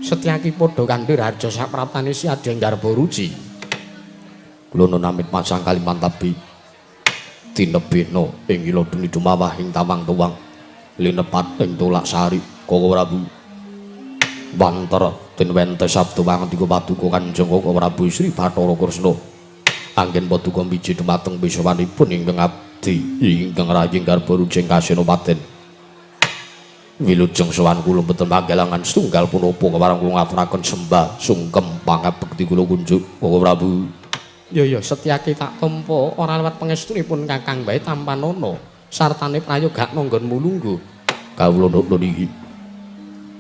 Setyaki padha kandha harja sapraptane Si Adi Garba Ruci. Kula namit masang Kalimantabi tinebena ing ila deni dumawah ing tawang tuwang linepat ing tulak sari Koko Prabu. Wantara den wente sabda pangandika paduka Kanjeng Koko Prabu Sri Bathara Kresna. Anggen paduka miji dumateng pisawanipun ingkang abdi ingkang rayi Garba Ruci ing Kasenopaten. Wilujeng sowan kula mboten panggalangan setunggal punapa kepareng kula ngaturaken sembah sungkem pangabekti kula kunjuk Koko Prabu. Ya ya Setyaki tak tampa ora lewat pangestunipun Kakang bae tampanana sartane prayogakna nggonmu lungguh. Kawula nukun iki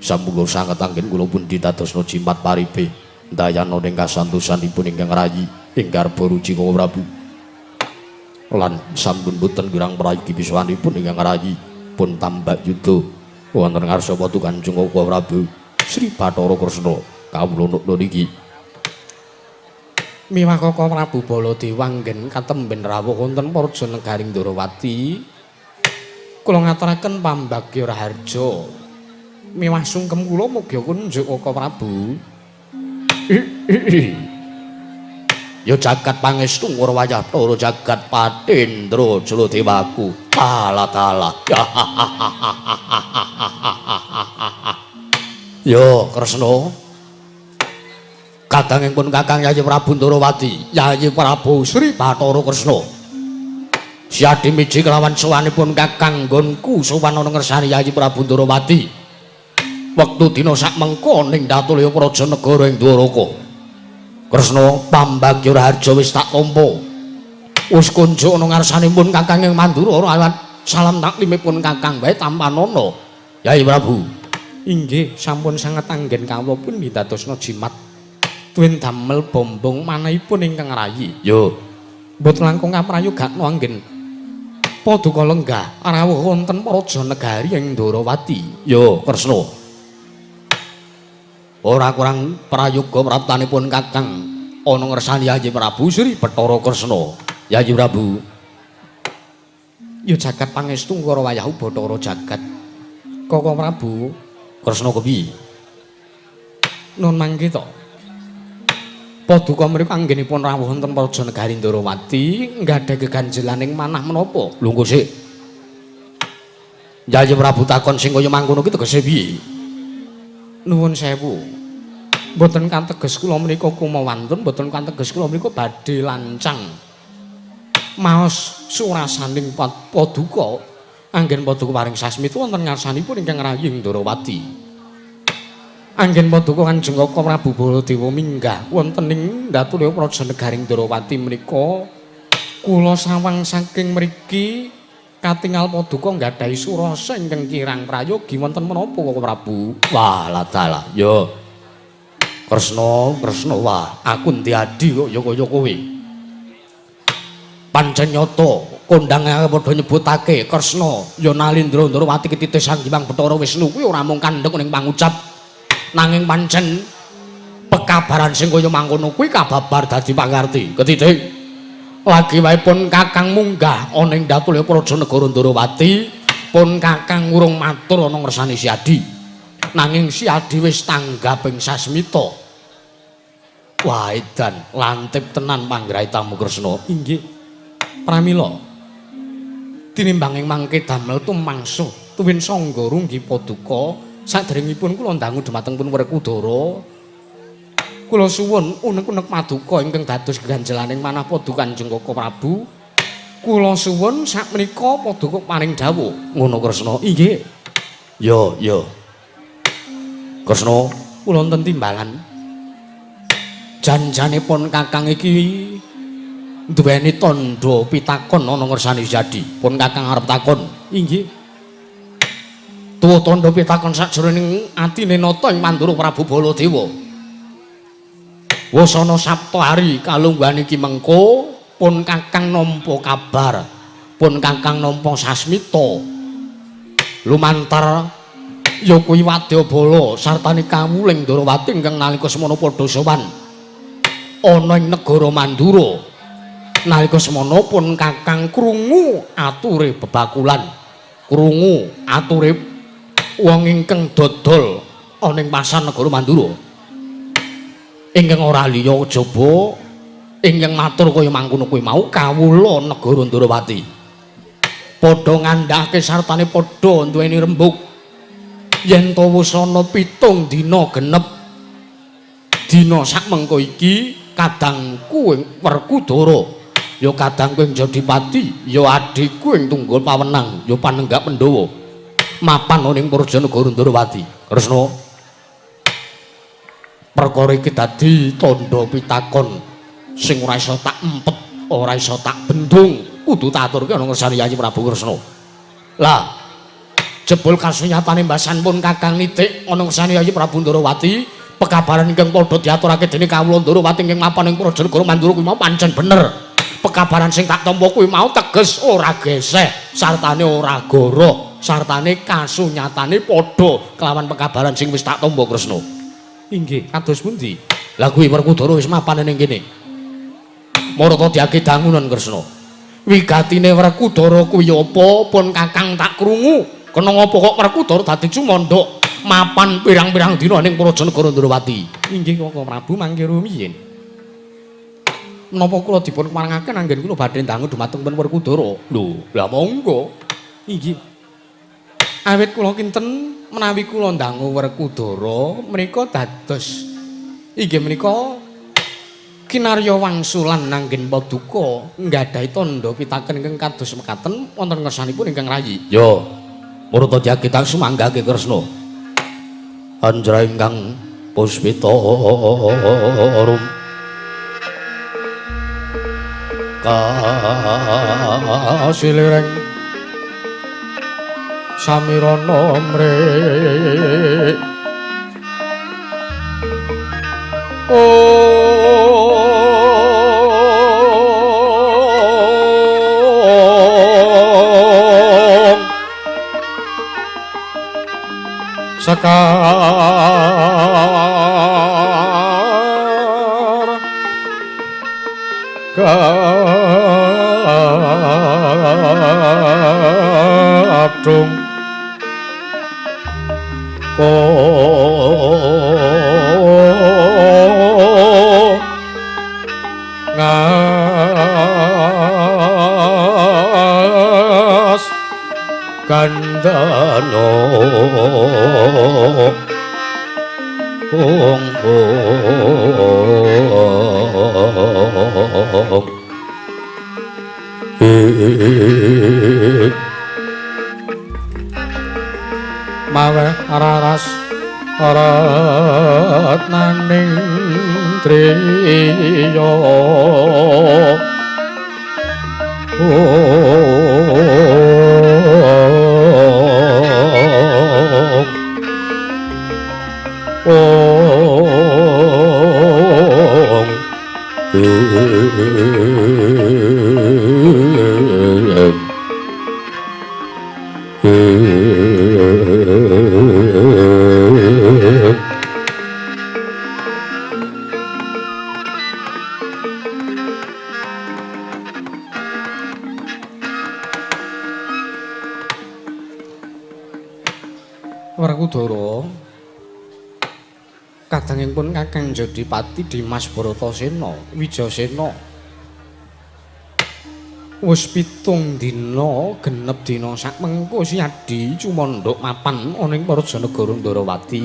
sampun sanget anggen kula pun ditadosna jimat paripe ndayana ing kasantosanipun ingkang rayi ing Garba Ruci Koko Prabu. Lan sampun boten kirang prayogi pisawanipun ingkang rayi pun tambak yuda wonten ngarsa paduka Kanjeng Koko Prabu Sri Bathara Kresna. Kawula nukun iki. Miwah Koko Prabu Baladewa anggen katemben rawuh wonten Praja Negaring Ndorowati. Kula ngaturaken pambagya raharja. Miwah sungkem kula mugi kunjuk Koko Prabu. Ya jagat pangestu ngura wayah Bathara jagat patendra jaladewaku. Talah talah. Yo Kresna. Kadangipun Kakang Yayi Prabu Ndorowati, Yayi Prabu Sri Bathara Kresna. Siadi miji kelawan sowanipun Kakang nggonku sowan ana ngersane Yayi Prabu Ndorowati. Wektu dina sak mengko ning Datulya Praja negara ing Dwaraka. Kresna pambagya raharja wis tak tampa. Wis kunjuk ana ngarsanipun Kakang ing Mandura ora salam taklimipun Kakang bae tampanana. Yayi Prabu. Inggih, sampun sanget anggen kawula pun didadosna jimat. Tuwin damel bombong manahipun ingkang rayi. Yo, mboten langkung kaprayogakna anggen paduka lenggah rawuh wonten praja negari ing Ndorowati. Yo, Kresna. Ora kurang prayoga praptanipun Kakang ana ngersani Yayi Prabu Sri Bathara Kresna. Yayi Prabu. Ya jagat pangestu ngara wayah Bathara jagat. Koko Prabu, Kresna kepiye? Nun mangke to. Paduka mriku anggenipun rawuh wonten Praja Negari Ndorowati nggadhahi geganjelaning manah menapa? Lungguh sik. Yayi Prabu takon sing kaya mangkono ki tegese piye? Nuwun sewu. Mboten kateges kula menika kumawantun, mboten kateges kula menika badhe lancang. Maos surasaning paduka anggen paduka paring sasmita wonten ngarsanipun ingkang rayi Ndorowati. Anggen paduka Kanjeng Koko Prabu Baladewa minggah wonten ing Datulya Praja Negaring Ndorowati menika kula sawang saking mriki katingal paduka nggadahi surasa ingkang kirang prayogi wonten menapa Koko Prabu? Wah, ladalah. Yo. Kresna, Kresna, wah, aku ndi adi kok ya kaya kowe. Pancen nyata kondange padha nyebutake Kresna ya Nalindra Ndorowati ketite Sang Hyang Bathara Wisnu kuwi ora mung kandhek ning pangucap. Nanging pancen pekabaran sing kaya mangkono kuwi kababar dadi pangarti. Ketitik lagi wae pun Kakang munggah ana ing Datulya Praja Negara Ndorowati, pun Kakang urung matur ana ngersane Si Adi. Nanging Si Adi wis tanggap ing sasmita. Wah, edan lantip tenan panggraitamu Kresna. Inggih. Pramila tinimbang ing mangke damel tumangsa tuwin sangga runggi paduka saderengipun kula ndangu dhumateng pun Werkudara. Kula suwun unek-unek paduka ingkang dados geganjelaning manah paduka Kanjeng Koko Prabu. Kula suwun sakmenika paduka paring dawuh. Ngono Kresna. Inggih. Yo, yo. Kresna, kula wonten timbalan. Janjanipun Kakang iki duweni tandha pitakon ana ngersane Jadi. Pun Kakang arep takon. Inggih. Tuwa tandha pitakon sajroning atine nata ing Mandura Prabu Baladewa. Wis ana Sapta Hari kalungguhan iki mengko pun Kakang nampa kabar, pun Kakang nampa sasmita. Lumantar ya kuwi wadyabala sartane kawuling Ndorowati ingkang nalika semana padha sowan ana ing negara Mandura. Nalika semana pun Kakang krungu ature bebakulan, krungu ature wong ingkang dodol ana ing pasar negara Mandura. Ingkang ora liya kejaba ingkang matur kaya mangkono kuwi mau kawula negara Ndrawati. Padha ngandhake sartane padha duweni rembug yen to wis ana 7 dina genep dina sakmengko iki kadangku ing Werkudara ya kadangku ing Jodipati ya adhiku ing Tunggul Pawenang ya panenggak Pandhawa mapan ana ing Praja Negara Ndrawati. Kresna, perkara iki dadi tandha pitakon sing ora iso tak empet, ora iso tak bendung, kudu tak aturke ana ngersane Yayi Prabu Kresna. Lah, jebul kasunyatane mbasan pun Kakang nitik ana ngersane Yayi Prabu Ndrawati, pekabaran ingkang padha diaturake dening kawula Ndrawati ingkang mapan ing Praja Negara Mandura kuwi mau pancen bener. Pekabaran sing tak tampa kuwi mau teges ora geseh, sartane ora goroh, sartane kasunyatane padha kelawan pekabaran sing wis tak tampa Kresna. Inggih, kados pundi? Lah kuwi Werkudara wis mapan ning kene. Marata diake dangunan Kresna. Wigatine Werkudara kuwi apa pun Kakang tak krungu. Kena ngapa kok Werkudara dadi cumandhak mapan pirang-pirang dina ning Praja Negara Ndrawati. Inggih Kaka Prabu mangke rumiyin. Menapa kula dipun keparengaken anggen kula badhe dangu dumateng pun Werkudara? Lho, lah monggo. Inggih. Awit kula kinten menawi kula ndangu Werkudara menika dados inggih menika kinarya wangsulan anggen paduka nggadahi tandha pitaken ingkang kados mekaten wonten ngersanipun ingkang rayi. Ya, murta diake tak sumanggake Kresna. Anjra ingkang puspita arum kasilireng samirana mrek om sekar gadung ngas gandano ong ong mawe raras ratnaning triya ong ong Werkudara kadangipun Kakang Jodipati Dimas Bratasena Wijasena wis 7 dina genep dina sakmengko Siadi cumandhak mapan ana ing Praja Negara Ndrawati.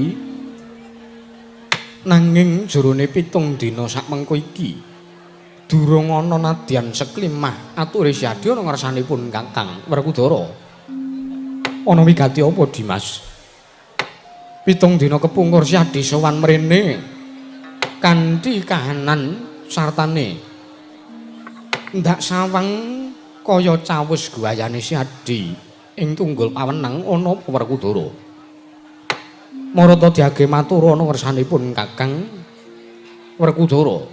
Nanging jerone 7 dina sakmengko iki durung ana nadyan seklimah ature Siadi ana ngersanipun Kakang Werkudara. Ana wigati apa Dimas? 7 dina kepungkur Siadi sowan mrene kanthi kahanan sartane ndak sawang kaya cawus guayane Siadi ing Tunggul Pawenang ana apa Werkudara. Marata diage matur ana ngersanipun Kakang Werkudara.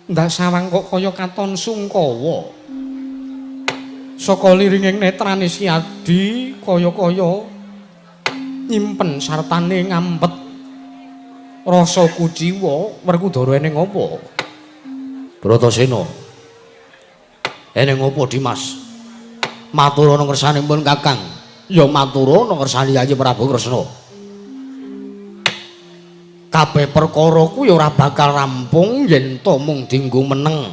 Ndak sawang kok kaya katon sungkawa. Saka liringing netrane Siadi kaya-kaya nyimpen sartane ngampet rasa kuciwa. Werkudara eneng apa? Bratasena. Eneng apa Dimas? Matur ana ngersanipun Kakang. Ya matur ana ngersane Yayi Prabu Kresna. Kabeh perkara kuwi ora bakal rampung yen to mung dienggo meneng.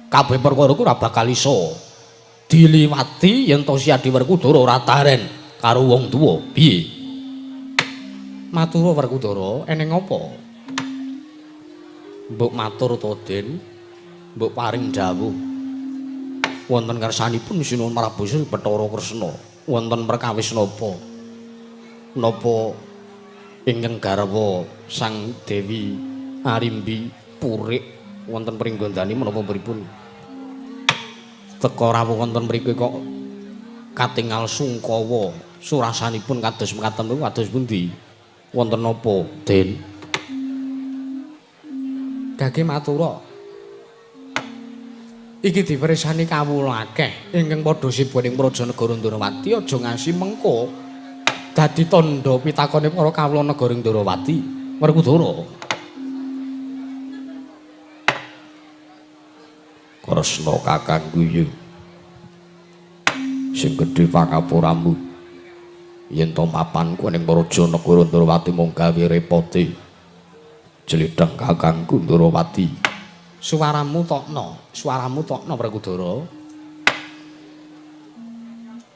Kabeh perkara kuwi ora bakal iso diliwati yen to Siadi Werkudara ora taren karo wong tuwa. Piye? Matur Werkudara, eneng apa? Mbok matur to, Den? Mbok paring dawuh. Wonten ngersanipun Sinuwun Prabu Sri Bathara Kresna, wonten perkawis napa? Napa ingkang garwa Sang Dewi Arimbi purik wonten pringgondani menapa pripun? Teka rawuh wonten mriki kok katingal sungkawa, surasanipun kados mekaten niku kados pundi? Wonten napa, Den? Gage matura. Iki dipersani kawula akeh ingkang padha sibuk ing praja negara Ndrawati aja ngasi mengko dadi tandha pitakone para kawula negara Ndrawati. Werkudara. Kresna kakangku yu sing gedhe pangapuramu yen to mapanku ning praja negara Ndrawati mung gawe repote. Jlidheng kakangku Ndrawati. Suaramu tokno, suaramu tokno Werkudara.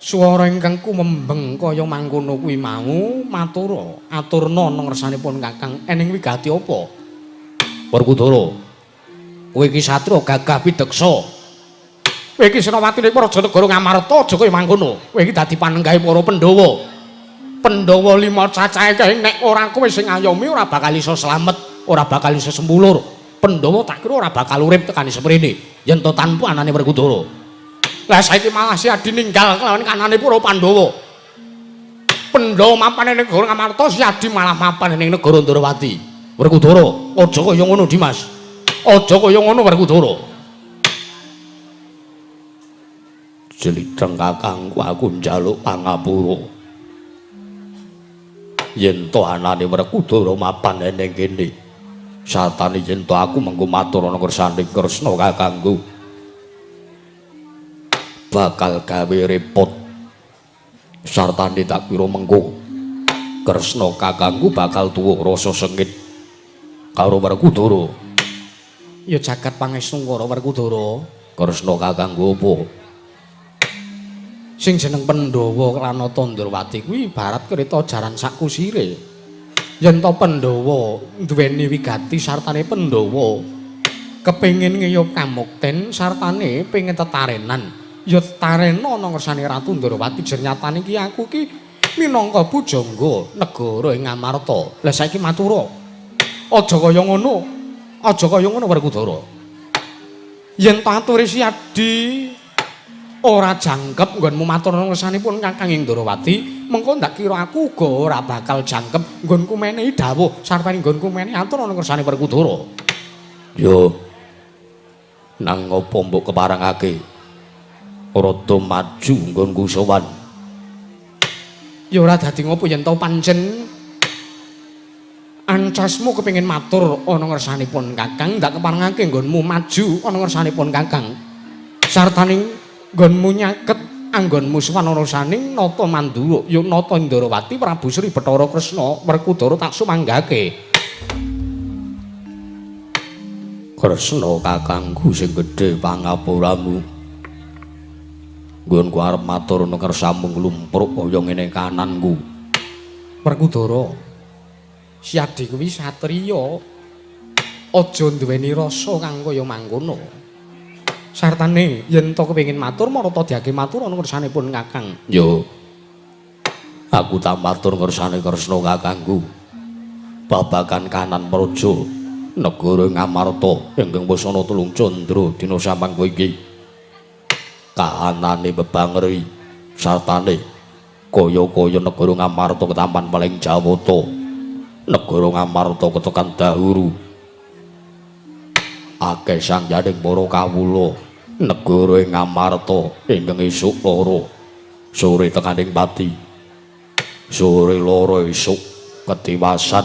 Swara ingkang kumembeng kaya mangkono kuwi mau matura, aturna nang ngersanipun Kakang eneng wigati apa? Werkudara, kowe iki satriya gagah pideksa. Kowe iki senopati ning praja negara Ngamarta aja kaya mangkono. Kowe iki dadi panenggahe para Pandhawa. Pandhawa lima cacahe kae nek ora kowe sing ngayomi ora bakal iso slamet, ora bakal iso sempulur. Pandhawa tak kira ora bakal urip tekani semrene yen to tanpa anane Werkudara. Lah saiki malah Siadi ninggal kelawan kanane para Pandhawa. Pandhawa mapan ning negara Ngamarta, Siadi malah mapan ning negara Ndrawati. Werkudara, aja kaya ngono Dimas. Aja kaya ngono Werkudara. Jlidheng kakangku aku njaluk pangapura. Yen to anane Werkudara mapan ning kene, satane yen to aku mengko matur ana kersane Kresna kakangku bakal gawe repot. Sartane tak kira mengko Kresna kakangku bakal tuwa rasa sengit karo Werkudara. Ya jagat pangestungkara Werkudara. Kresna kakangku apa? Sing jeneng Pandhawa lan Ndrawati kuwi ibarat kereta jaran sakusire. Yen to Pandhawa duweni wigati sartane Pandhawa kepengin ngeyup kamukten sartane pengin tetarenan, ya tetarena ana ngersane Ratu Ndrawati. Jernyatane iki aku iki minangka pujangga negara ing Ngamarta. Lah saiki matura, aja kaya ngono, aja kaya ngono Werkudara. Yen to ature Siadi ora jangkep nggonmu matur ngersanipun Kakang ing Ndrawati, mengko ndak kira aku uga ora bakal jangkep nggonku menehi dawuh sartane nggonku menehi atur ana ngersane Werkudara. Yo nang ngopo mbok keparengake rada maju nggonku sowan? Ya ora dadi ngopo yen to pancen ancasmu kepengin matur ana ngersanipun Kakang, ndak keparengake nggonmu maju ana ngersanipun Kakang sartane nggonmu nyaket anggonmu sowan ana saning Nata Mandura, ya Nata Ndrawati Prabu Sri Bathara Kresna Werkudara tak sumanggake. Kresna kakangku sing gedhe pangapuramu, nggonku arep matur nang kersamu nglumpruk kaya ngene kananku. Werkudara, Siadi kuwi satriya, aja duweni rasa kang kaya mangkono. Sartane yen to kepengin matur marata diake matur ana ngersanipun Kakang. Yo aku tak matur ngersane Kresna kakangku babagan kanan praja negara Ngamarta ingkang wis ana telung candra dina samangko iki. Kahanane bebangeri sartane kaya-kaya negara Ngamarta ketampan paling Jawata, negara Ngamarta ketekan dahuru. Akeh sangyaning para kawula negara Ngamarta ingkang esuk loro sore tekaning pati, sore loro esuk ketiwasan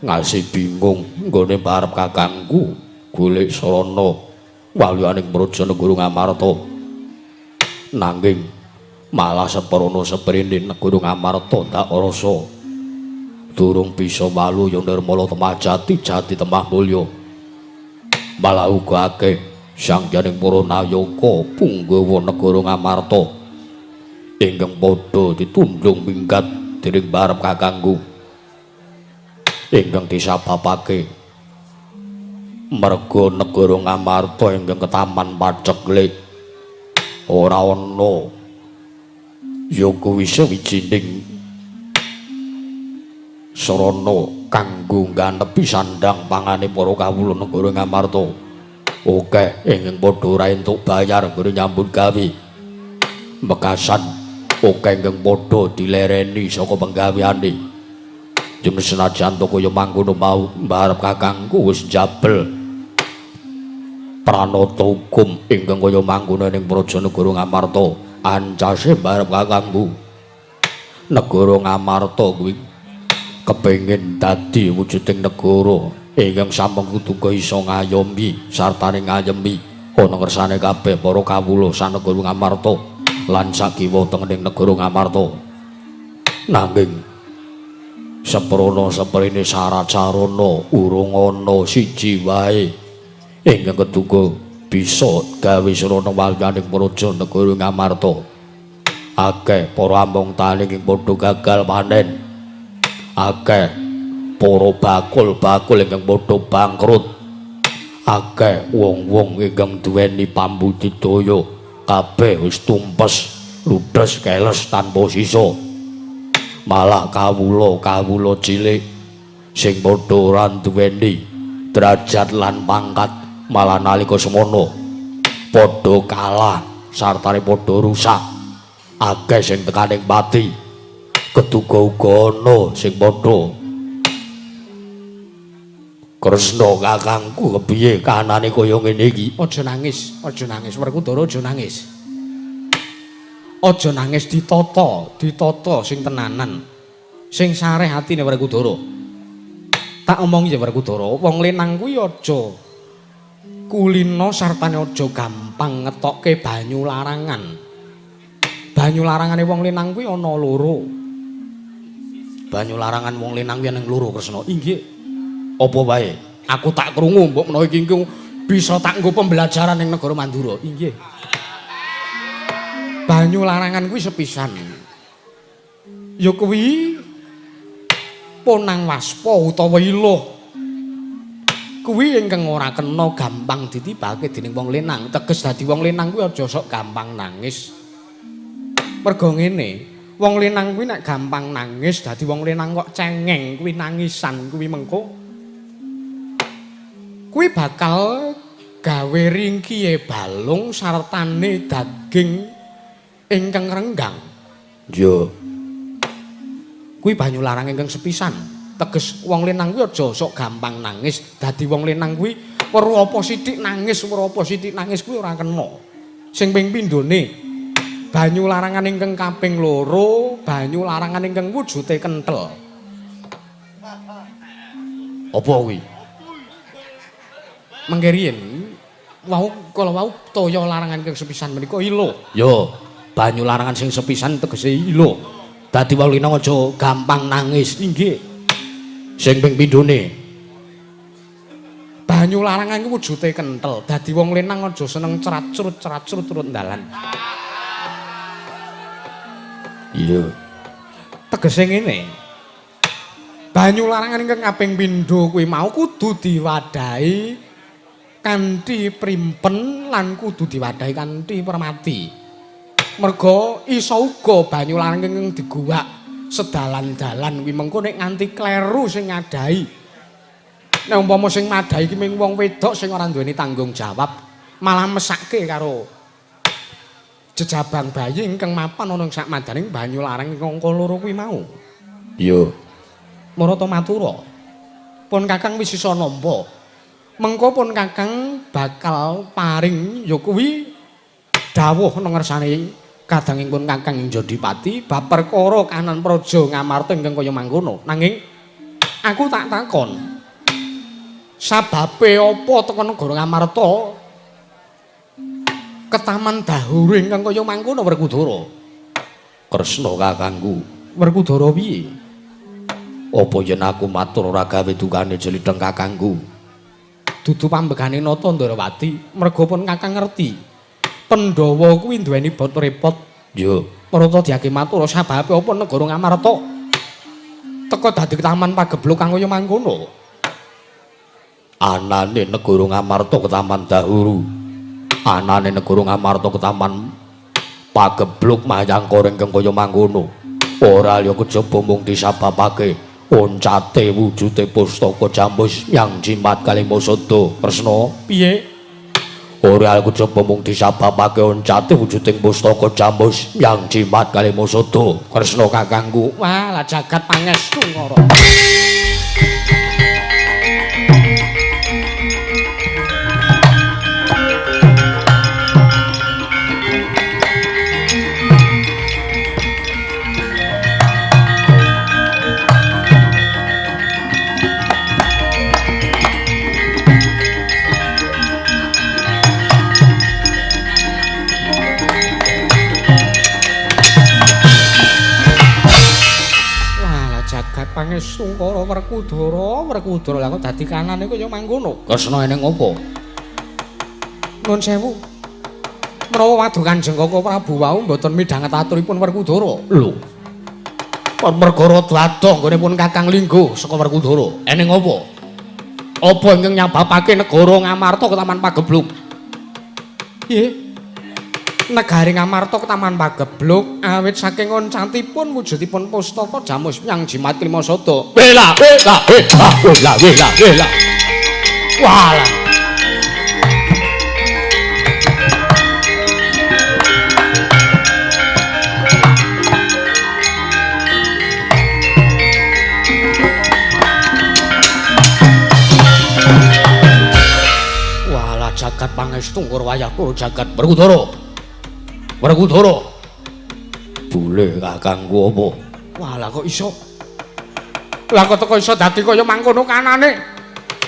ngasih bingung nggone barep kakangku golek sarana waliyaning praja negara Ngamarta. Nanging malah seprono seprene negara Ngamarta ndak rasa Durung bisa waluya nirmala temah jati jati temah mulya. Malah uga akeh sangyaning para nayaka punggawa negara Ngamarta ingkang padha ditundhung minggat dening barep kakangku ingkang disababake merga negara Ngamarta ingkang ketaman paceklik ora ana ya kuwi sawijining sarana kanggo ngganepi sandhang pangane para kawula negara Ngamarta. Akeh ingkang padha ora entuk bayar nggone nyambut gawe. Bekasan akeh ingkang padha dilereni saka penggaweane. Yen senajan to kaya mangkono mau mbarep kakangku wis njabel pranata hukum ingkang kaya mangkono ning praja negara Ngamarta. Ancase mbarep kakangku negara Ngamarta kuwi kepengin dadi wujuding negara ingkang sampun kuduga iso ngayomi sartane ngayemi ana ngersane kabeh para kawula sanegara Ngamarta lan sakiwa tengening negara Ngamarta. Nanging seprana seprene syarat sarana urung ana siji wae ingkang keduga bisa gawe srana walyaning praja negara Ngamarta. Akeh para among tani ing padha gagal panen. Akeh para bakul-bakul ingkang padha bangkrut. Akeh wong-wong ingkang duweni pambudidaya kabeh wis tumpes, ludes, keles tanpa sisa. Malah kawula-kawula cilik sing padha ora duweni derajat lan pangkat malah nalika semono padha kalah sartane padha rusak. Akeh sing tekaning pati. Keduga uga ana sing padha Kresna kakangku kepiye kahanane kaya ngene iki? Aja nangis, aja nangis Werkudara, aja nangis. Aja nangis, ditata, ditata sing tenanan. Sing sareh atine Werkudara. Tak omong ya Werkudara, wong lanang kuwi aja kulina sartane aja gampang ngetokke banyu larangan. Banyu larangane wong lanang kuwi ana loro. Banyu larangan wong lanang kuwi ana loro, Kresna. Inggih. Apa wae? Aku tak krungu mbok menawa iki bisa tak nggo pembelajaran ning negara Mandura. Inggih. Banyu larangan kuwi sepisan. Ya kuwi ponang waspa utawa iluh. Kuwi ingkang ora kena gampang ditibake dening wong lanang. Teges dadi wong lanang kuwi aja sok gampang nangis. Mergo ngene, wong lanang kuwi nek gampang nangis dadi wong lanang kok cengeng kuwi nangisan kuwi mengko kuwi bakal gawe ringkihe balung sartane daging ingkang renggang. Iya. Kuwi banyu larang ingkang sepisan. Teges wong lanang kuwi aja sok gampang nangis. Dadi wong lanang kuwi weruh apa sithik nangis, weruh apa sithik nangis kuwi ora kena. Sing ping pindhone banyu larangan ingkang kaping loro, banyu larangan ingkang wujude kentel. Apa kuwi? Mengke riyin wau kala wau toya larangan ingkang sepisan menika ilo. Yo, banyu larangan sing sepisan tegese ilo. Dadi wong lanang aja gampang nangis. Inggih. Sing ping pindhone banyu larangan iku wujude kentel. Dadi wong lanang aja seneng cracrut cracrut turut dalan. Iya. Tegese ngene. Banyu larangan ingkang kaping pindho kuwi mau kudu diwadahi kanthi primpen lan kudu diwadahi kanthi permati. Merga iso uga banyu larangan ingkang diguwak sedalan-dalan kuwi mengko nek nganti kleru sing ngadahi. Nek umpama sing madhahi iki mung wong wedok sing ora duweni tanggung jawab, malah mesake karo jejabang bayi ingkang mapan ana ing sakmadaning banyu larang ingkang angka loro kuwi mau. Iya. Marata matura. Pun Kakang wis iso nampa. Mengko pun Kakang bakal paring ya kuwi dawuh nang ngersane kadanging pun Kakang ing Jodipati bab perkara kahanan praja Ngamarta ingkang kaya mangkono. Nanging aku tak takon. Sababe apa teka negara Ngamarta ketaman dahuru ingkang kaya mangkono Werkudara? Kresna kakangku. Werkudara piye? Apa yen aku matur ora gawe dukane jeliteng kakangku? Dudu pambegane nata Ndrawati, merga pun kakang ngerti. Pandhawa kuwi duweni bot repot. Yo, Parata diake matur sababe apa negara Ngamarta teka dadi taman pagebluk kang kaya mangkono. Anane negara Ngamarta ketaman dahulu. Anane negara Ngamarta ketaman pagebluk mayangkara ingkang kaya mangkono. Ora liya kejaba mung disababake oncate wujude pustaka Jamus yang jimat kalima sada. Kresna, piye? Ora kejaba mung disababake oncate wujuding pustaka Jamus yang jimat kalima sada. Kresna kakangku, wah lah jagat pangestu ngara. Pangestu karo Werkudara, Werkudara lha kok dadi kanane kaya mangkono. Kresna eneng apa? Nuwun sewu. Menawa waduh Kanjeng Kaka Prabu wau mboten midhanget aturipun Werkudara. Lho. Merga rada adoh nggone pun Kakang lingguh saka Werkudara. Eneng apa? Apa ingkang nyababake negara Ngamarta ketaman pagebluk? Nggih. Negari Ngamarta ketaman pagebluk awit saking oncatipun wujudipun pustaka Jamus yang jimat lima sada. Wela wela wela wela wela wela. Walah. Walah jagat pangestu nggur wayah tur jagat Werkudara. Werkudara. Boleh kakangku apa? Walah kok iso? Lah kok teko iso dadi kaya mangkono kanane?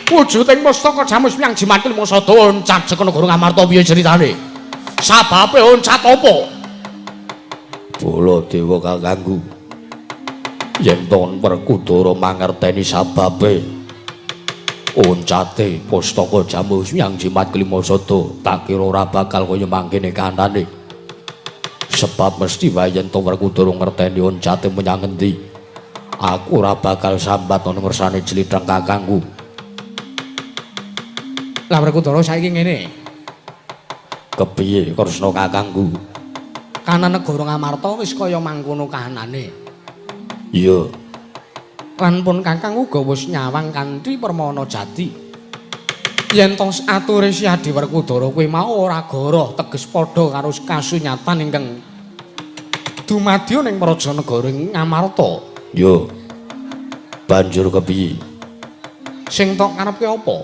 Wujuding pustaka Jamus yang jimat lima sada oncat saka negara Ngamarta piye ceritane? Sababe oncat apa? Baladewa kakangku. Yen to Werkudara mangerteni sababe oncate pustaka Jamus yang jimat lima sada, tak kira ora bakal kaya mangkene kanane. Sebab mesti wae yen to Werkudara ngerteni oncate menyang endi, aku ora bakal sambat ana ngersane jlitheng kakangku. Lah Werkudara saiki ngene. Kepiye Kresna kakangku? Kanan negara Ngamarta wis kaya mangkono kahanane. Iya. Lan pun kakang uga wis nyawang kanthi permana jati. Yen to ature si Adi Werkudara kuwi mau ora goroh teges padha karo kasunyatan ingkang dumadya ning praja negara Ngamarta. Yo. Banjur kepiye? Sing tok karepke apa?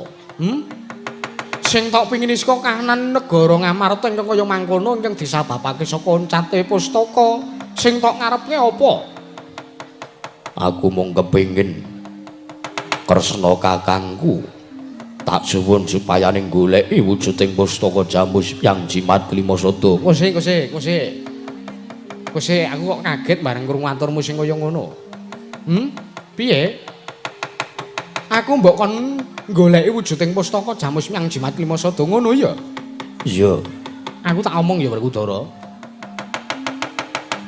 Sing tok pingini saka kahanan negara Ngamarta ingkang kaya mangkono ingkang disababake saka oncate pustaka, sing tok ngarepke apa? Aku mung kepingin Kresna kakangku tak suwun supaya ning goleki wujuding pustaka Jamus yang jimat kelima sada. Kose kose kose. Kose aku kok kaget bareng krungu aturmu sing kaya ngono. Piye? Aku mbok kon goleki wujuding pustaka Jamus yang jimat kelima sada ngono ya? Iya. Aku tak omong ya Werkudara.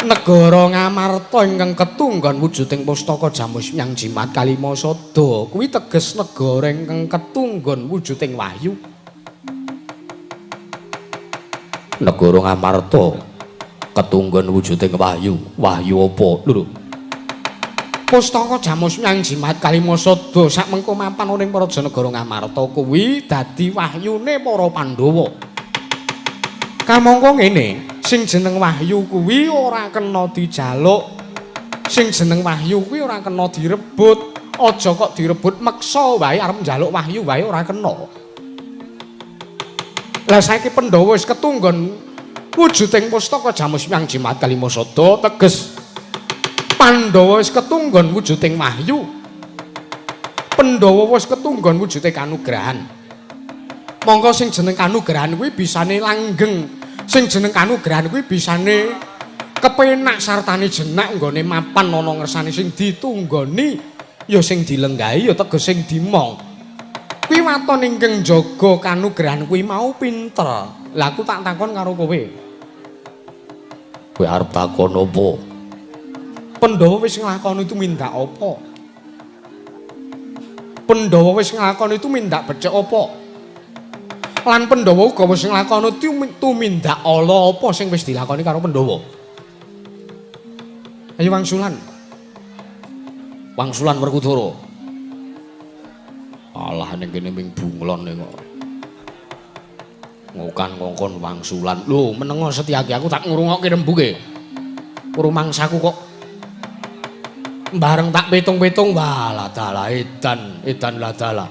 Negara Ngamarta ingkang ketunggon wujuding pustaka Jamus yang jimat kalima sada kuwi teges negara ingkang ketunggon wujuding wahyu. Negara Ngamarta ketunggon wujuding wahyu. Wahyu apa? Lho. Pustaka Jamus yang jimat kalima sada sak mengko mapan ning praja negara Ngamarta kuwi dadi wahyune para Pandhawa. Kamangka ngene, sing jeneng wahyu kuwi ora kena dijaluk. Sing jeneng wahyu kuwi ora kena direbut. Aja kok direbut meksa wae arep njaluk wahyu wae ora kena. Lah saiki Pandhawa wis ketunggon wujuding pustaka Jamus yang jimat kalima sada teges Pandhawa wis ketunggon wujuding wahyu. Pandhawa wis ketunggon wujude kanugrahan. Mongko sing jeneng kanugrahan kuwi bisane langgeng. Sing jeneng kanugrahan kuwi bisane kepenak sartane jenak nggone mapan ana ngersane sing ditunggoni. Ya sing dilenggahi ya teges sing dimong. Kuwi waton ingkang jaga kanugrahan kuwi mau pinter. Lah aku tak takon karo kowe. Kowe arep takon apa? Pandhawa wis nglakoni tumindak apa? Pandhawa wis nglakoni tumindak becik apa? Lan Pandhawa uga wis nglakoni tumindak ala apa sing wis dilakoni karo Pandhawa? Ayo wangsulan. Wangsulan Werkudara. Alah ning kene ming bunglon kok. Ngokan-ngongkon wangsulan. Lho, menengo Setyaki, aku tak ngrungokke rembuke. Rumangsaku kok bareng tak pitung-pitung, walah dalah edan, edan lah dalah.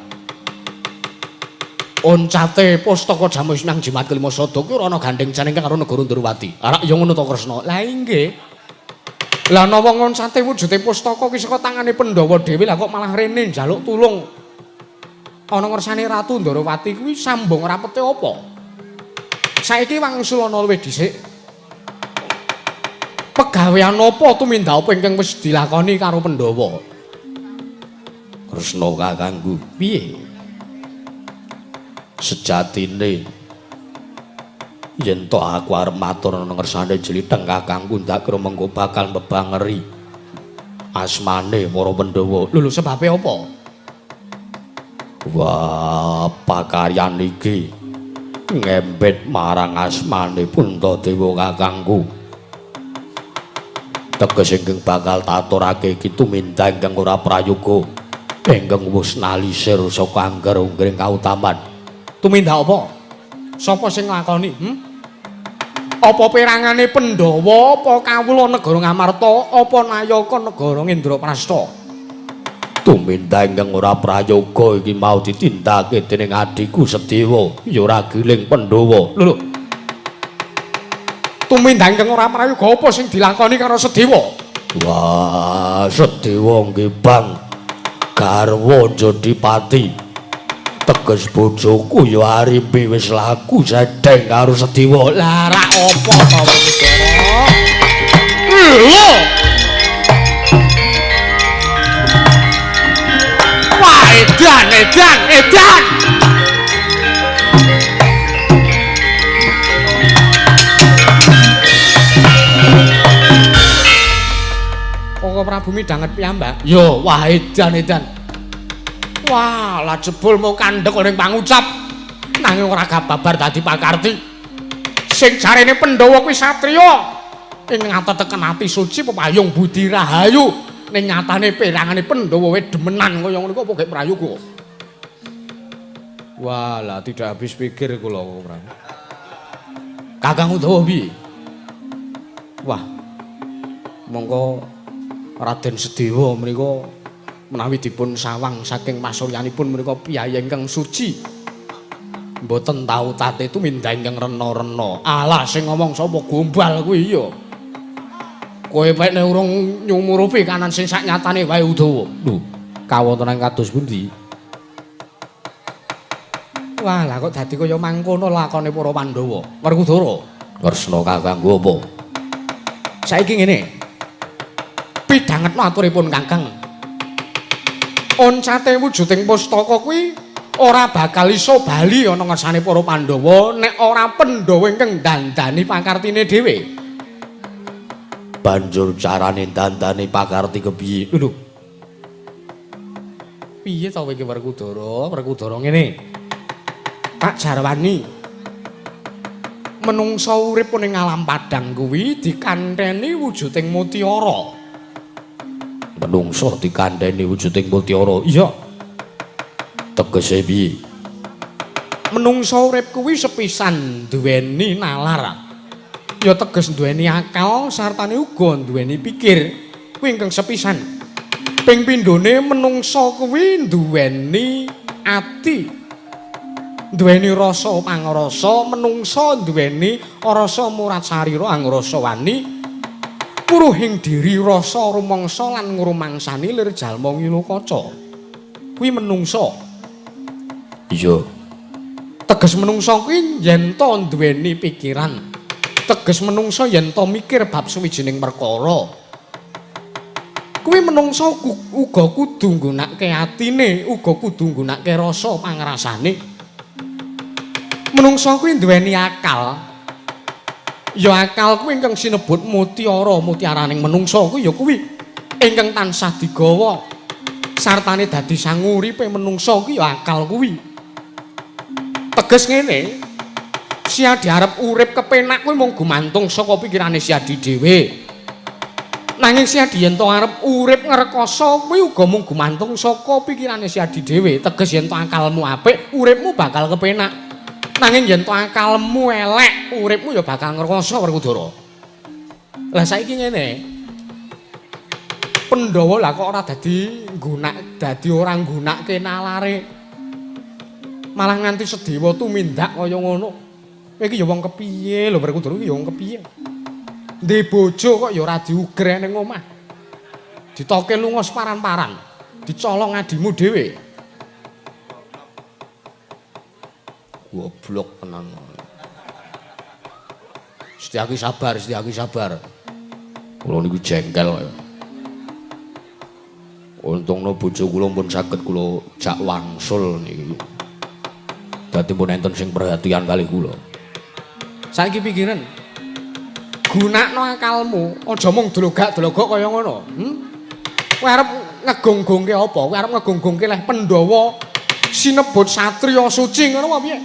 Oncate pustaka jamus nang jimat kelima sada kuwi ora ana gandeng jane karo negara Ndrawati. Arak ya ngono to Kresna. Lah inggih. Lah ana wong oncate wujude pustaka ki saka tangane Pandhawa dhewe, lah kok malah rene njaluk tulung. Ana ngersane Ratu Ndrawati kuwi sambung rapete apa? Saiki wangsulana luwih dhisik. Pegawean apa tumindak apa ingkang wis dilakoni karo Pandhawa? Kresna kakangku, piye? Sejatine yen to aku arep matur nang ngersane Jlitheng kakangku ndak kira mengko bakal mbebangeri asmane para Pandhawa. Lho lho sebabe apa? Wah, pakaryan iki ngembet marang asmane Puntadewa kakangku. Teges ingkang bakal taturake iki tumindak ingkang ora prayoga ingkang wis nalisir saka angger-anggering kautaman. Tumindak apa? Sapa sing nglakoni? Apa perangane Pandhawa, apa kawula negara Ngamarta, apa nayaka negara Ngendraprasta? Tumindak ingkang ora prayoga iki mau ditindakake dening adhiku Sedewa, ya ora giling Pandhawa. Lho lho. Tumindak ingkang ora prayoga apa sing dilakoni karo Sedewa? Wah, Sedewa nggih Bang. Garwa Jodipati. Teges bojoku ya Arimbi wis laku sedeng karo Sedewa. Lah rak apa to Werkudara? Lho. Wah, edan, edan, edan. Koko Prabu midhanget piyambak. Yo, wah edan, edan. Wah, lah jebul mau kandhek ning pangucap. Nanging ora kababar dadi pakarti. Sing jarene Pandhawa kuwi satriya. Ing ngateteken ati suci pepayung budi rahayu. Ning nyatane perangane Pandhawa wae demenan kaya ngono iku apa gek prayoga. Wah, lah tidak habis pikir kula Koko Prabu. Kakang Udawa piye? Wah. Monggo Raden Sedewa menika menawi dipun sawang saking pasuryanipun menika piyayi ingkang suci. Mboten tau tate tumindak ingkang rena-rena. Alah sing ngomong sapa gombal kuwi ya. Kowe pekne urung nyumurupi kanan sing sak nyatane wae Udawa. Lho, kawontenan kados pundi? Wah, lah kok dadi kaya mangkono lakone para Pandhawa. Werkudara, Kresna kakangku apa? Saiki ngene. Pidhangetno aturipun Kakang. Oncate wujuding pustaka kuwi ora bakal iso bali ana ngersane para Pandhawa nek ora Pandhawa ingkang dandani pakartine dhewe. Banjur carane dandani pakarti kepiye? Lho. Piye to kowe iki Werkudara? Werkudara ngene. Tak jarwani. Menungsa urip ning alam padhang kuwi dikanteni wujuding mutiara. Menungsa dikandheni wujuding mutiara. Iya. Tegese piye? Menungsa urip kuwi sepisan duweni nalar. Ya teges duweni akal sartane uga duweni pikir. Kuwi ingkang sepisan. Ping pindhone menungsa kuwi duweni ati. Duweni rasa pangrasa, menungsa duweni rasa murat sarira angrasa wani. Puruhing diri rasa rumangsa lan ngrumangsani lir jalma ngilu kaca. Kuwi menungsa. Iya. Teges menungsa kuwi yen to duweni pikiran. Teges menungsa yen to mikir bab suwijining perkara. Kuwi menungsa uga kudu nggunakake atine, uga kudu nggunakake rasa pangrasane. Menungsa kuwi duweni akal. Ya akal kuwi ingkang sinebut mutiara, mutiaraning menungsa kuwi ya kuwi ingkang tansah digawa sartane dadi sanguripe menungsa kuwi ya akal kuwi. Teges ngene, Siadi arep urip kepenak kuwi mung gumantung saka pikirane Siadi dhewe. Nanging Siadi yen to arep urip ngrekoso kuwi uga mung gumantung saka pikirane Siadi dhewe. Teges yen to akalmu apik, uripmu bakal kepenak. Nanging yen to akalmu elek, uripmu ya bakal ngrekoso Werkudara. Lah saiki ngene. Pandhawa lah kok ora dadi nggunak, dadi ora nggunakake nalare. Malah nganti Sedewa tumindak kaya ngono. Kowe iki ya wong kepiye lho Werkudara iki ya wong kepiye? Ndek bojo kok ya ora diugreh ning omah. Ditoke lunga separan-paran, dicolong adimu dhewe. Goblok tenan. Setyaki sabar, Setyaki sabar. Kula niku jengkel. Untungno bojo kula pun saged kula jak wangsul niki. Dadi pun enten sing perhatian kalih kula. Saiki pikiran. Gunakno akalmu, aja mung dlogak-dlogok kaya ngono. Kowe arep ngegong-gongke apa? Kowe arep ngegong-gongke leh Pandhawa sinebut satriya suci ngono apa piye?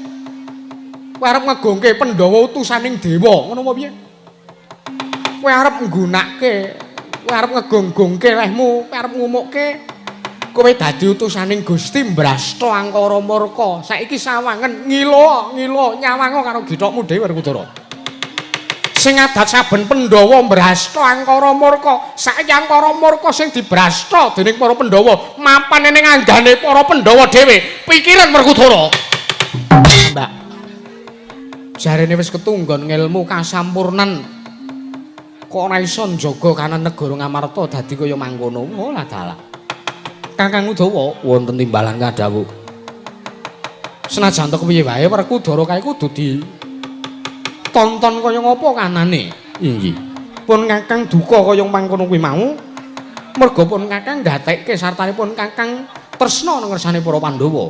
Kowe arep ngegongke Pandhawa utusaning dewa ngono apa piye? Kowe arep nggunakake, kowe arep ngegong-gongke lehmu, kowe arep ngumukke kowe dadi utusaning Gusti Mbrasta Angkara Murka. Saiki sawangen ngilo, ngilo nyawango karo githokmu dhewe Werkudara. Sing adat saben Pandhawa mbrasta Angkara Murka, saiki Angkara Murka sing dibrasta dening para Pandhawa mapan ning anggane para Pandhawa dhewe. Pikiran Werkudara. Mbak. Jarene wis ketunggon ngelmu kasampurnan. Kok ora iso njaga kanan negara Ngamarta dadi kaya mangkono. Oh lah dalah. Kakang Udawa wonten timbalan kadhawuh. Senajan to kepiye wae Werkudara kae kudu di tonton kaya ngapa kanane. Inggih. Pun Kakang duka kaya mangkono kuwi mau. Merga pun Kakang gatekke sartanipun Kakang tresna nang ngersane para Pandhawa.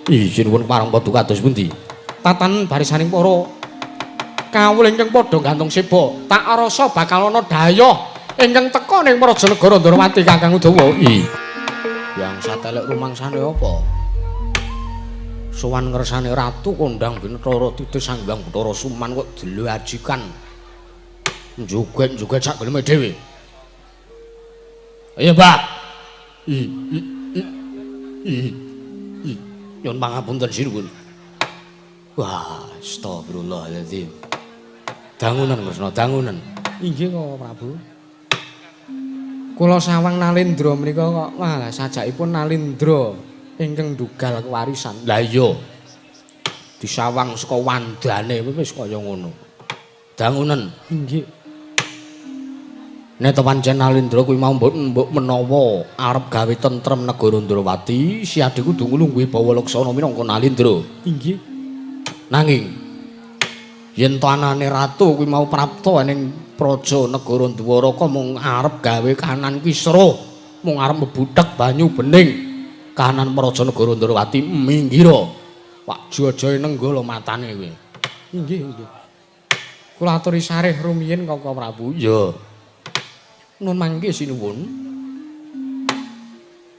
Ih, sinuwun pareng paduka kados pundi? Tatan barisaning para kawula ingkang padha gantung seba, tak rasa bakal ana dayoh ingkang teka ning Praja Negara Ndrawati Kakang Udawa. Ih. Yang satelek rumangsane apa? Sowan ngersane ratu kondang binetara titi sanggang Bathara Suman kok dlajikan. Joget-joget sak geleme dhewe. Ayo, Mbak. I i i i i. Nyuwun pangapunten sinuwun. Wah, astagfirullahaladzim. Dangunan Kresna, dangunan. Inggih kok, Prabu. Kula sawang Nalendra menika kok wah sajakipun Nalendra ingkang ndugal kewarisan. Lah iya. Disawang saka wandane wis kaya ngono. Dangunan. Inggih. Nek pancen Nalendra kuwi mau mbok menawa arep gawe tentrem negara Ndrawati, Siadi kudu nglungguhi Bawa Laksana minangka Nalendra. Inggih. Nanging yen to anane ratu kuwi mau prapta ning praja negara Dwaraka mung arep gawe kanan kisruh, mung arep mebudhek banyu bening kanan praja negara Ndrawati minggira. Pak Jajae nenggala matane kuwi. Inggih, inggih. Kula aturi sareh rumiyin Kaka Prabu. Iya. Nun mangke sinuwun.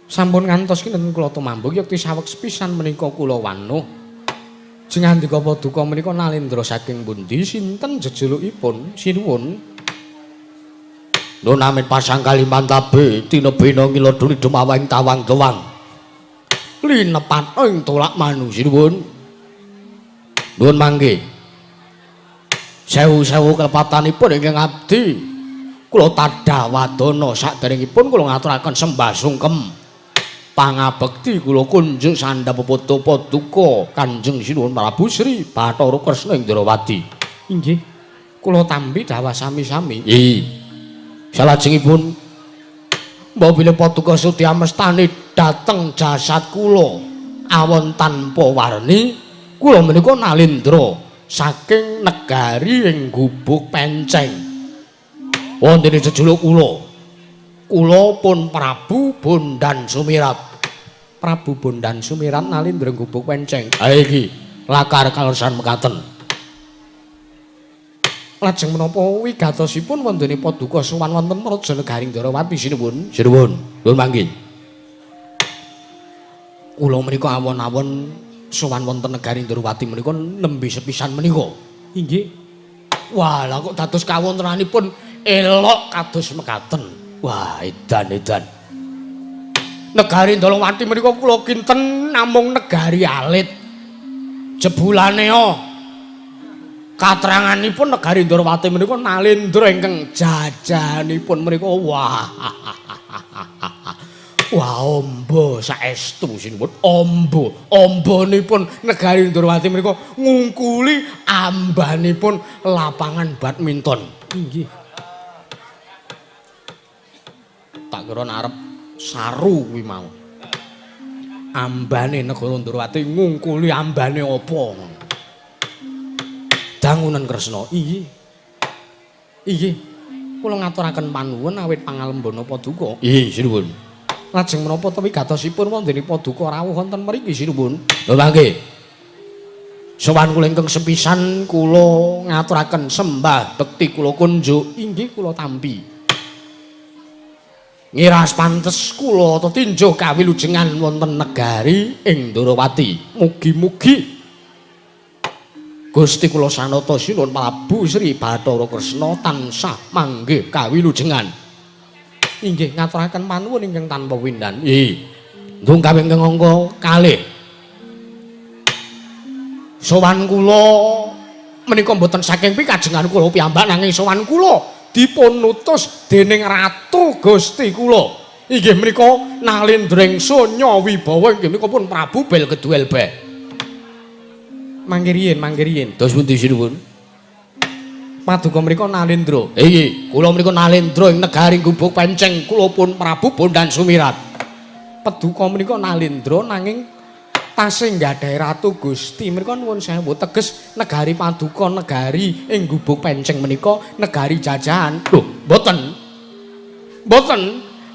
Sampun ngantos kinten kula tumambung yekti saweg sepisan menika kula wanuh. Jengandika paduka menika Nalendra saking pundi sinten jejulukipun sinuwun? Nun amit pasang Kalimantabe tinebena ngilodoni dumawang tawang tawang. Linepat ing tolak manu sinuwun. Nuwun mangke. Sewu-sewu kelepatanipun ingkang abdi kula tadhawadana saderengipun kula ngaturaken sembah sungkem. Pangabekti kula kunjuk sandhap peputu paduka Kanjeng Sinuwun Prabu Sri Bathara Kresna Indrawati. Inggih. Kula tampi dhawah sami-sami. Nggih. Salajengipun mbok bilih paduka sudi amestani dhateng jasad kula awon tanpa warni, kula menika Nalendra saking negari ing Gubuk Penceng. Wonten jejuluk kula. Kula pun Prabu Bondan Sumirat. Prabu Bondan Sumirat Nalindra Gubuk Penceng. Ha iki lakar kalersan mekaten. Lajeng menapa wigatosipun wondene paduka sowan wonten Praja Negari Ndarawati sinuwun. Sinuwun. Nuwun panggih. Kula menika awon-awon sowan wonten Negari Ndarawati menika nembe sepisan menika. Inggih. Wah, lha kok dados kawontenanipun elok kados mekaten. Wah, edan-edan. Negari Ndarawati menika kula kinten namung negari alit. Jebulane oh katranganipun negari Ndarawati menika Nalendra ingkang jajanipun menika wah. Wah, amba saestu sinuwun. Amba, ambanipun negari Ndarawati menika ngungkuli ambanipun lapangan badminton. Inggih. Tak kira arep saru kuwi mau. Ambane negara Ndarawati ngungkuli ambane apa ngono. Dangunan Kresna. Inggih. Inggih. Kula ngaturaken panuwun awit pangalembana paduka. Inggih, sinuwun. Lajeng menapa ta wigatosipun wondene paduka rawuh wonten mriki sinuwun. Lho mangke. Sowan kula ingkang sepisan kula ngaturaken sembah bekti kula kunjuk inggih kula tampi. Ngiras pantes kula tetinjuh kawilujengan wonten negari ing Ndarawati. Mugi-mugi Gusti kula sanata sinuwun Prabu Sri Bathara Kresna tansah manggih kawilujengan. Inggih ngaturaken panuwun ingkang tanpa windan. Nggih. Ndung kawing ingkang angka kalih. Sowan kula menika mboten saking pikajengan kula piyambak nanging sowan kula dipun utus dening Ratu Gusti kula. Inggih menika Nalendra ing Sonya Wibawa inggih menika pun Prabu Belgeduelbe. Mangke riyin, mangke riyin. Dos pundi sinuwun? Paduka mriku Nalendra. Inggih, kula mriku Nalendra ing negari Gubuk Penceng, kula pun Prabu Bondan Sumirat. Paduka menika Nalendra nanging tasih nggadahi Ratu Gusti menika nuwun sewu teges negari paduka negari ing Gubuk Penceng menika negari jajahan. Lho, mboten. Mboten.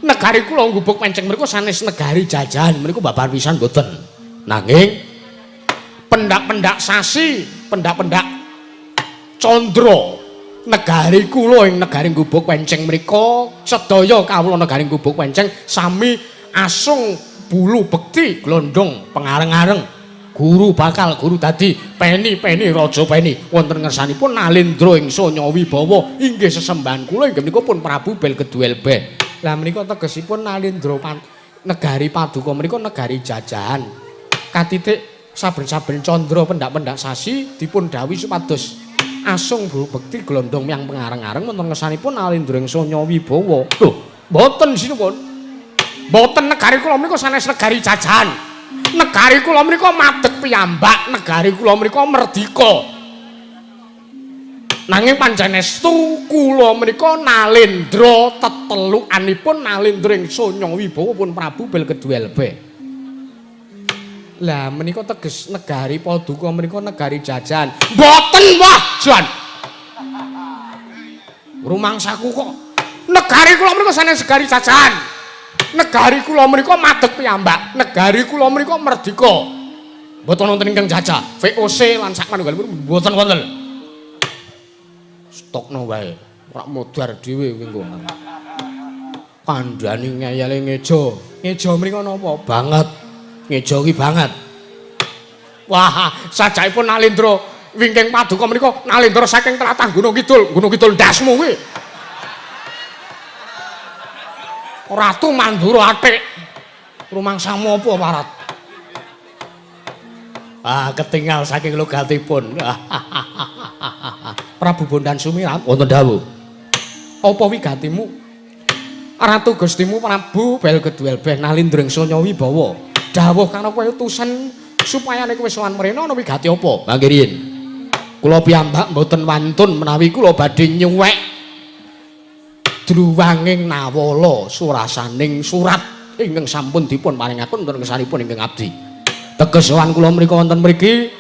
Negari kula Gubuk Penceng menika sanes negari jajahan menika babar pisan mboten. Nanging pendak-pendak sasi, pendak-pendak candra negari kula ing negari Gubuk Penceng mriku sedaya kawula negari Gubuk Penceng sami asung bulu bekti glondong pengareng-areng guru bakal guru dadi peni-peni raja peni wonten ngersanipun Nalendra ing Sonya Wibawa inggih sesembahan kula inggih menika pun Prabu Belgeduelbe. Lah menika tegesipun Nalendra negari paduka menika negari jajahan. Katitik saben-saben candra pendak-pendak sasi dipun dhawuhi supados asung bulu bekti glondong miyang pengareng-areng wonten ngersanipun Nalendra ing Sonya Wibawa. Lho, mboten sinuwun. Mboten negari kula menika sanes negari jajahan. Negari kula menika madeg piyambak, negari kula menika merdika. Nanging panjenestu kula menika Nalendra tetelukanipun Nalendra ing Sonya Wibawa pun Prabu Belgeduelbe. Lah menika teges negari paduka menika negari jajahan. Mboten wah, jan. Rumangsaku kok negari kula menika sanes negari jajahan. Negari kula menika madeg piyambak, negari kula menika merdika. Mboten wonten ingkang jajah, VOC lan sak manunggalipun mboten wonten. Stokno wae, ora modar dhewe kuwi engko. Kandhane ngeyele ngejo. Ngejo mriku napa? Banget. Ngejo ki banget. Wah, sajakipun Nalendra wingking paduka menika Nalendra saking tlatah Gunung Kidul, Gunung Kidul ndasmu kuwi. Ratu Mandura atik. Rumangsamu apa, Parat? Ah, ketingal saking logatipun. Prabu Bondan Sumirat wonten dawuh. Apa wigatimu? Ratu Gustimu Prabu Belgeduelbeh Nalindra ing Sonya Wibawa. Dawuh karo kowe utusan supaya nek kowe sowan mrene ana wigati apa? Mangke riyin. Kula piyambak mboten wantun menawi kula badhe nyuwek druwanging nawala surasaning surat ingkang sampun dipun paringaken wonten ngersanipun ingkang abdi. Teges sowan kula mriku wonten mriki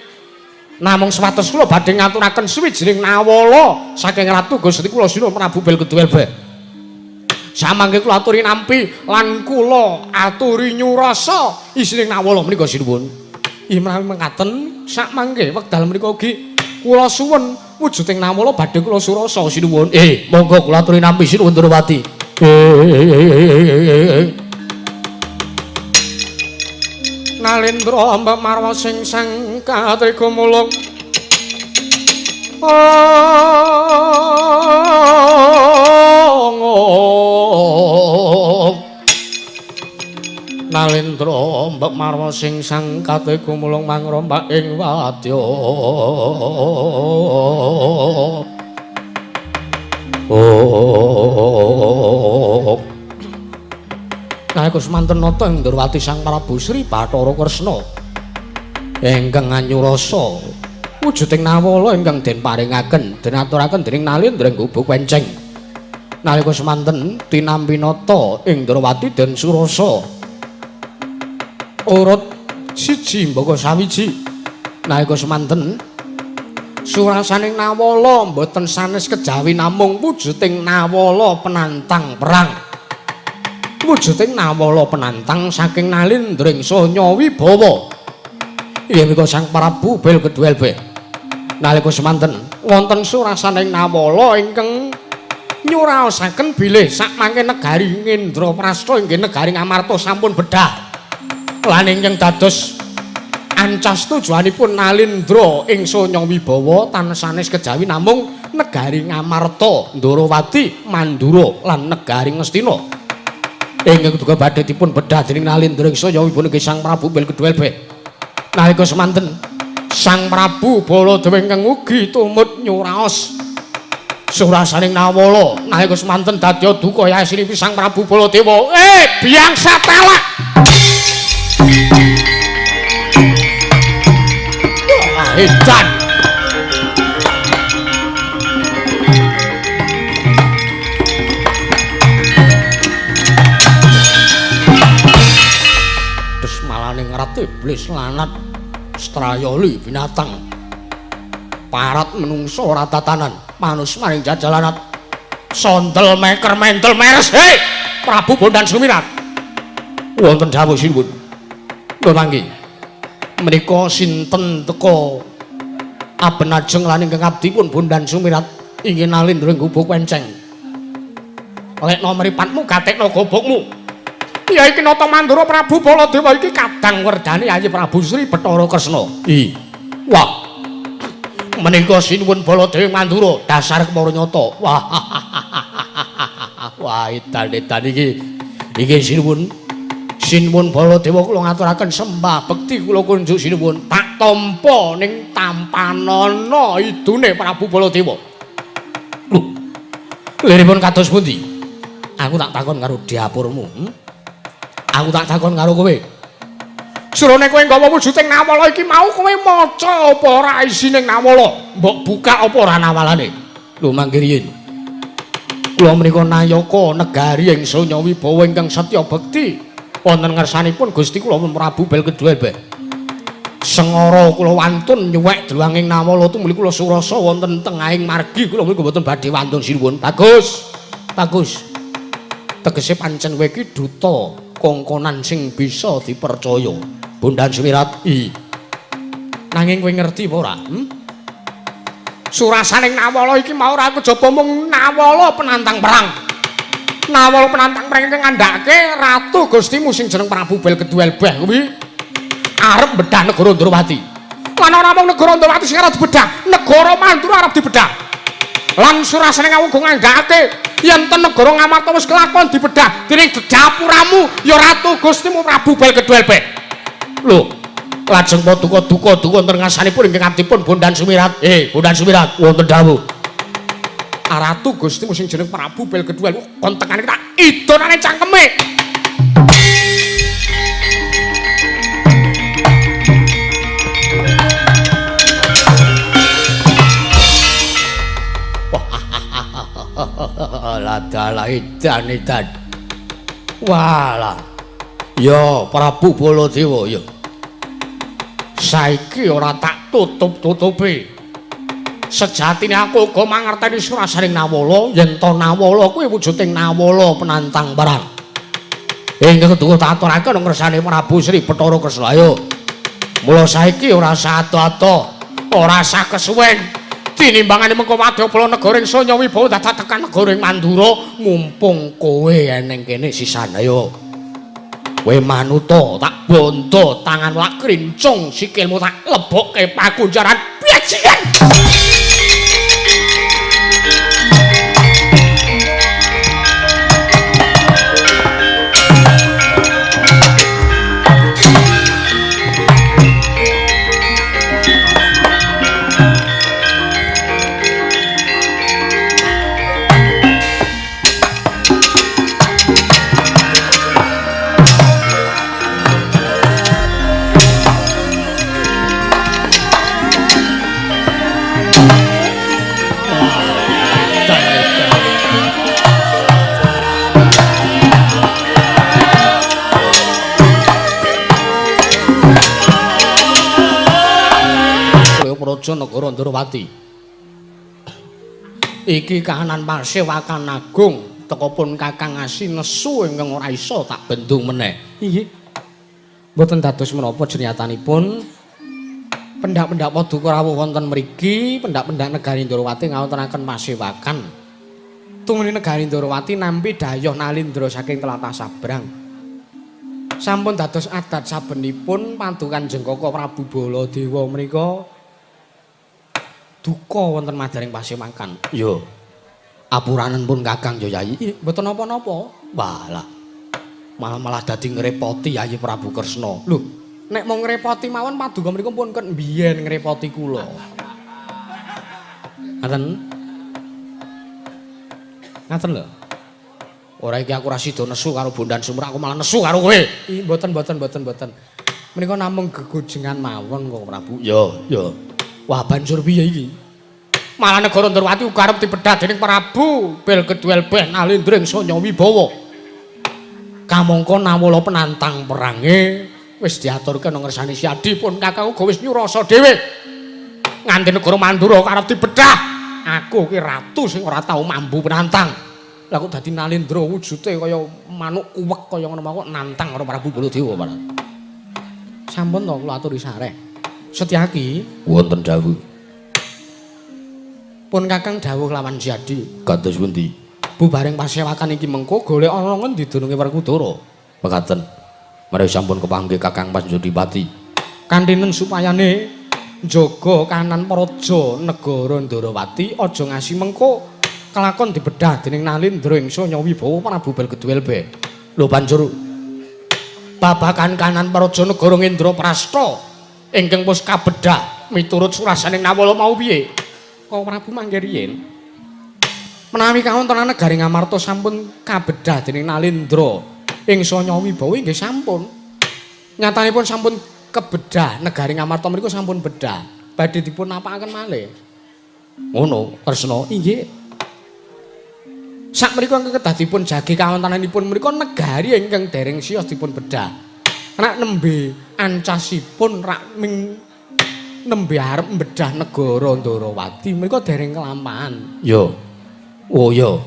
namung sepatus kula badhe ngaturaken suwijining nawala saking Ratu Gusti kula Sinuwun Prabu Belgeduelbe. Samangke kula aturi nampi lan kula aturi nyurasa isining nawala menika sinuwun. Ih menawi mekaten sakmangke wekdal menika ugi kula suwun wujuding nawala badhe kula surasa sinuwun. Monggo kula aturi nampi sinuwun Ndrawati. Nalendra mbak marwa sing sang katrega mulung. Nalendra mbak marwa sing sang katrega mulung mangrombak ing wadya. Nalika semanten nata ing Ndrawati Sang Prabu Sri Bathara Kresna ingkang anyurasa wujuding nawala ingkang den paringaken den aturaken dening Nalendra ing gubuk wenceng. Nalika semanten tinampi nata ing Ndrawati den surasa urut siji mbaka sawiji. Nalika semanten surasaning nawala mboten sanes kejawi namung wujuding nawala penantang perang. Wujuding nawala penantang saking Nalendra ing Sanya Wibawa. Inggih menika Sang Prabu Bel Kedhuelbe. Nalika semanten wonten surasaning nawala ingkang nyuraosaken bilih sakmangke negari Indraprastha inggih negari Ngamarta sampun bedah. Lan ingkang dados ancas tujuanipun Nalendra ing Sanya Wibawa tansah sanes kejawi namung negari Ngamarta, Ndrawati, Mandura lan negari Ngastina. Ingkang duga badhe dipun bedah dening Nalendra ing Sanya Wibawa nggih Sang Prabu Bel Kedhuelbe. Nalika semanten Sang Prabu Baladewa ingkang ugi tumut nyuraos surasaning nawala nalika semanten dadya duka yasinipun Sang Prabu Baladewa. Biang satalak. Wah, edan. Iblis lanat strayoli binatang parat menungso ora tatanan manus maring jajalanat sondel meker mentel meres. Hei Prabu Bondan Sumirat wonten dawuh sinuwun. Lho mangke menika sinten teka abenajeng lan ingkang abdi pun Bondan Sumirat inggih Nalendra ing gubuk wenceng. Lekno mripatmu gatekno gobokmu. Ya iki nata Mandura Prabu Baladewa iki kadang werdane Ayi Prabu Sri Bathara Kresna. Wah. Menika sinuwun Baladewa Mandura dasar kemara nyata. Wah. Wah, edan-edan iki. Iki sinuwun. Sinuwun Baladewa kula ngaturaken sembah bekti kula kunjuk sinuwun. Tak tampa ning tampanana idune Prabu Baladewa. Lho. Liripun kados pundi? Aku tak takon karo dapurmu. Aku tak takon karo kowe. Jrone kowe nggawa wujuding nawala iki mau kowe maca apa ora isining nawala? Mbok buka apa ora nawalane? Lho mangke riyin. Kula menika nayaka negari ing Sanya Wibawa ingkang setya bekti wonten ngersanipun Gusti kula Prabu Bel Kedhuelbe. Sengara kula wantun nyuwek dluwanging nawala tumuli kula surasa wonten tengahing margi kula menika mboten badhe wantun sinuwun. Bagus. Bagus. Tegese pancen kowe iki duta kongkonan sing bisa dipercaya. Bondan Sumirat. Nanging kowe ngerti apa ora? Surasaning nawala iki mau ora kejaba mung nawala penantang perang. Nawala penantang perang ingkang ngandhake ratu Gustimu sing jeneng Prabu Bel Kedhuelbeh kuwi arep bedah negara Ndrawati. Lan ora mung negara Ndrawati sing arep dibedah, negara Mandura arep dibedah. Lan surasane uga ngandhake yen ten negara Ngamarta wis kelakon dibedah dening dapuramu ya ratu Gustimu Prabu Bel Kedhuelbeh. Lho, lajeng paduka duka duka wonten ngarsanipun ingkang abdipun Bondan Sumirat. Bondan Sumirat wonten dawuh. Ratu Gustimu sing jeneng Prabu Bel Kedhuel kon tekane tak idonane cangkeme. Ladalah edan edan. Walah. Ya Prabu Baladewa ya. Saiki ora tak tutup-tutupi. Sejatine aku uga mangerteni surasaning Nawala yen to Nawala kuwi wujuding Nawala penantang perang. Ingkang keduwa tak aturake nang ngersane Prabu Sri Bathara Kresna. Ayo. Mula saiki ora usah ado-ado, ora usah kesuwen. Tinimbangane mengko wadyabala negara ing Sanya Wibawa dadak tekan negara ing Mandura, mumpung kowe eneng kene sisan. Ayo. Kowe manuta tak bondo, tangan lak krincung, sikilmu tak lebokke pakunjaran bajingan. Praja negara Ndrawati. Iki kahanan pasewakan agung teka pun Kakang Asi nesu ingkang ora iso tak bendung meneh. Inggih. Mboten dados menapa jenyatanipun pendak-pendak paduka rawuh wonten mriki, pendak-pendak negari Ndrawati ngawontenaken pasewakan. Tumrap negari Ndrawati nampi dhayoh Nalindra saking tlatah Sabrang. Sampun dados adat sabenipun paduka Kanjeng Kaka Prabu Baladewa menika duka wonten madaring pasewakan. Iya. Apuranen pun Kakang ya Yayi. Mboten napa-napa. Walah. Malah-malah dadi ngrepoti Yayi Prabu Kresna. Lho, nek mau ngrepoti mawon paduka mriku pun ket mbiyen ngrepoti kula. Ngaten? Ngaten lho. Ora iki aku ora sida nesu karo Bondan Sumra, aku malah nesu karo kowe. Mboten mboten mboten mboten. Menika namung gegojengan mawon kok Prabu. Ya, ya. Wah, banjur piye iki? Malah negara Ndrawati uga arep dibedhah dening Prabu Belgeduwelbeh Nalindra ing Sanya Wibawa. Kamangka Nawala penantang perange wis diaturke nang ngersane Siadi pun Kakang uga wis nyurasa dhewe. Nganti negara Mandura arep dibedhah, aku ki ratu sing ora tau mambu penantang. Lah kok dadi Nalindra wujude kaya manuk kuwek kaya ngono kok nantang karo Prabu Baladewa malah. Sampun to kula aturi sareh. Setyaki wonten dawuh. Pun Kakang dawuh lawan Siadi. Kados pundi? Bubaring pasewakan iki mengko golek ana ngendi dununge Werkudara. Mekaten. Mari sampun kepanggih Kakang Panjodipati. Kantinen supayane njaga kahanan praja negara Ndrawati aja ngasi mengko kelakon dibedah dening Nalindra ing Sanya Wibawa Prabu Belgeduwelbe. Lho banjur babakan kahanan praja negara Indraprasta ingkang wis kabedhah miturut surasaning Nawala mau piye? Kok Prabu mangke riyin? Menawi kawontenan negari Ngamarta sampun kabedhah dening Nalindra ing Sanya Wibawa inggih sampun. Nyatanipun sampun kebedhah negari Ngamarta mriku sampun bedhah. Badhe dipun napakaken malih. Ngono, Kresna. Inggih. Sak mriku ingkang kedah dipun jagi kawontenanipun mriku negari ingkang dereng siyos dipun bedhah. Rak nembe ancasipun rak ming nembe arep mbedah negara Ndrawati mriku dereng kelampahan. Ya. Oh ya.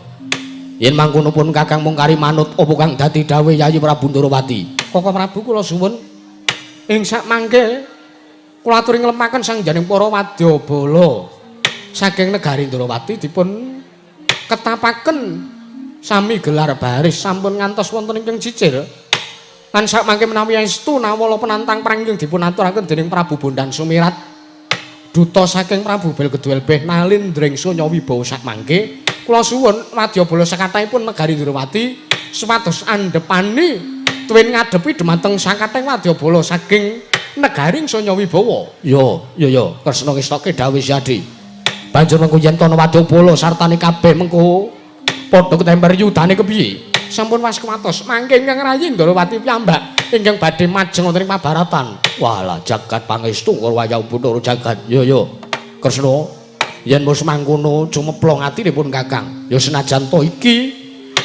Yen mangkono pun Kakang mung kari manut apa kang dadi dawuh Yayi Prabu Ndrawati. Kaka Prabu kula suwun ing sak mangke kula aturi nglemaken sang janing para wadyabala saking negari Ndrawati dipun ketapaken sami gelar baris sampun ngantos wonten ingkang cicil. Lan sak mangke menawi estu Nawala penantang perang ingkang dipun aturaken dening Prabu Bondan Sumirat duta saking Prabu Belgeduwelbeh Nalindra ing Sanya Wibawa sak mangke kula suwun wadyabala sakathahipun negari Ndrawati supados andhepani tuwin ngadepi dhumateng sakathahing wadyabala saking negari Sanya Wibawa. Ya, ya ya, Kresna ngestoke dawuh Siadi. Banjur mengko yen ana wadyabala sartane kabeh mengko padha ketemper yudane kepiye? Sampun was kuwatos mangke ingkang rayi Ndrawati piyambak ingkang badhe majeng wonten ing pabaratan. Walah jagat pangestu karo wayah Bathara jagat. Ya ya. Kresna, yen wis mangkono jumeplong atinipun Kakang. Ya senajan to iki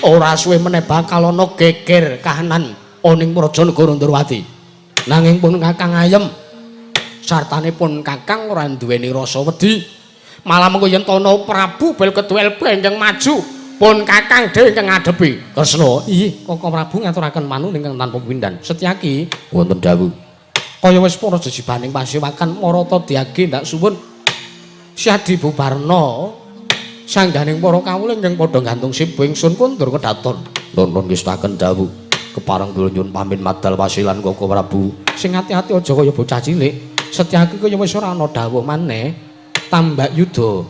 ora suwe meneh bakal ana geger kahanan oning praja negara Ndrawati. Nanging pun Kakang ayem sartane pun Kakang ora duweni rasa wedi. Malah mengko yen tono Prabu bel keduel ingkang maju pun Kakang dhewe ingkang ngadepi. Kresna, iya Koko Prabu ngaturaken manun ingkang tanpa pepindhan. Setyaki wonten dawuh. Kaya wis para jejibaning pasewakan marata diage ndak suwun Syadi bubarna sangganing para kawula ingkang padha gantung sibu ingsun kundur kedaton. Nuwun ngestaken dawuh. Kepareng kula nyuwun pamit madal wasilan Koko Prabu. Sing ati-ati aja kaya bocah cilik. Setyaki kaya wis ora ana dawuh maneh. Tambak Yuda.